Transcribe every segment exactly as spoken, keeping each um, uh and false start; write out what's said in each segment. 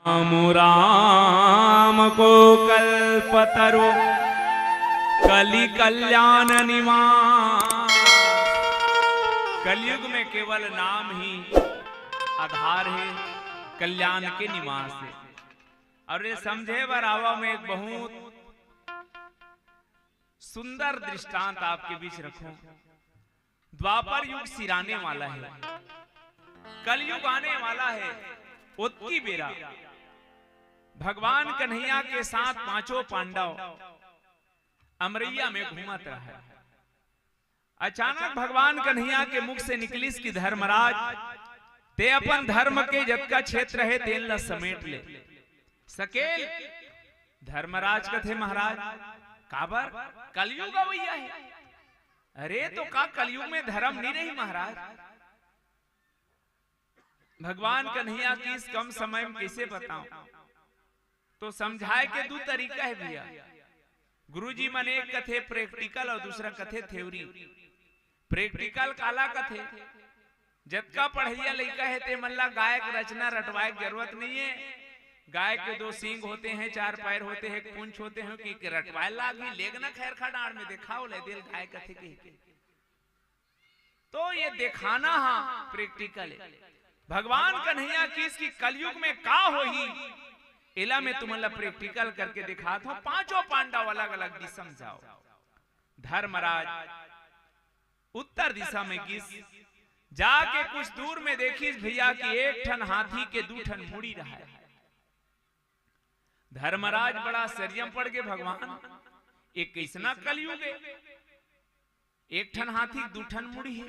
राम राम को कल्पतरु कलि कल्याण निवास। कलयुग में केवल नाम ही आधार है, कल्याण के निवास है। और ये समझे बर आवा, मैं एक बहुत सुंदर दृष्टांत आपके बीच रखूं। द्वापर युग सिराने वाला है, कलयुग आने वाला है। ओतकी बेरा भगवान कन्हैया के साथ पांचों पांडव अमरैया में घूमत रहे। अचानक भगवान कन्हैया के मुख से निकलिस कि धर्मराज, ते अपन धर्म के जतका क्षेत्र है, तेन ला समेट ले। सकेल। धर्मराज कथे, महाराज, काबर? कलयुग अवैया है। अरे, तो का कलयुग में धर्म नहीं रही, महाराज? भगवान कन्हैया किहिस कम समय में कैसे बताऊं? तो समझाए के दू तरीका है भैया। गुरुजी मन एक कथे प्रैक्टिकल और दूसरा कथे थ्योरी। प्रैक्टिकल काला कथे? जतका पढ़इया लइका हे, ते मन ला गाय के रचना रटवाए के जरूरत नहीं है। गाय के दो सींग होते हैं, चार पैर होते हैं, एक पूंछ होते हैं, कि रटवाए लागही, लेग ना खैर खा डांड़ में देखाओ ले देल गाय कथे के। तो ये देखाना हा प्रैक्टिकल है। भगवान कन्हैया किहिस कि कलयुग में का होही, एला मैं तुमन ला प्रैक्टिकल करके दिखात हूं। पांचों पांडव अलग-अलग दिशा में जाओ। धर्मराज उत्तर दिशा में गिस, जाके कुछ दूर में देखिस भैया कि एक ठन हाथी के दू ठन मुड़ी रहय। धर्मराज बड़ा आश्चर्य में पड़ गे, भगवान, ये कइसना कलयुग है? एक ठन हाथी के दू ठन मुड़ी है।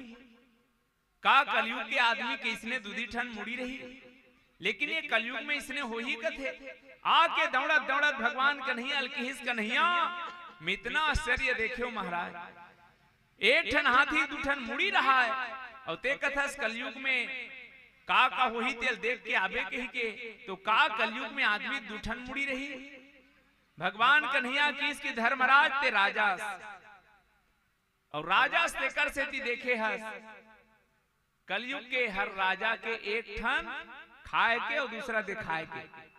का कलयुग के आदमी के इसने दूधी ठन मुड़ी रही? लेकिन ये कलयुग में इसने होही कथे? आके दौड़त दौड़त भगवान कन्हैया ल किहिस, कन्हैया, मैं इतना आश्चर्य देखेंव महाराज, एक ठन हाथी दू ठन मुड़ी रहय, अउ ते कथस कलयुग में का का होही तेल देख के आबे कहिके, तो का कलयुग में आदमी दू ठन मुड़ी रही? भगवान कन्हैया किहिस कि धर्मराज ते राजा अस, अउ राजा अस तेकर सेती देखे हस, कलयुग के हर राजा के एक ठन खाए के अउ दूसरा दिखाए के।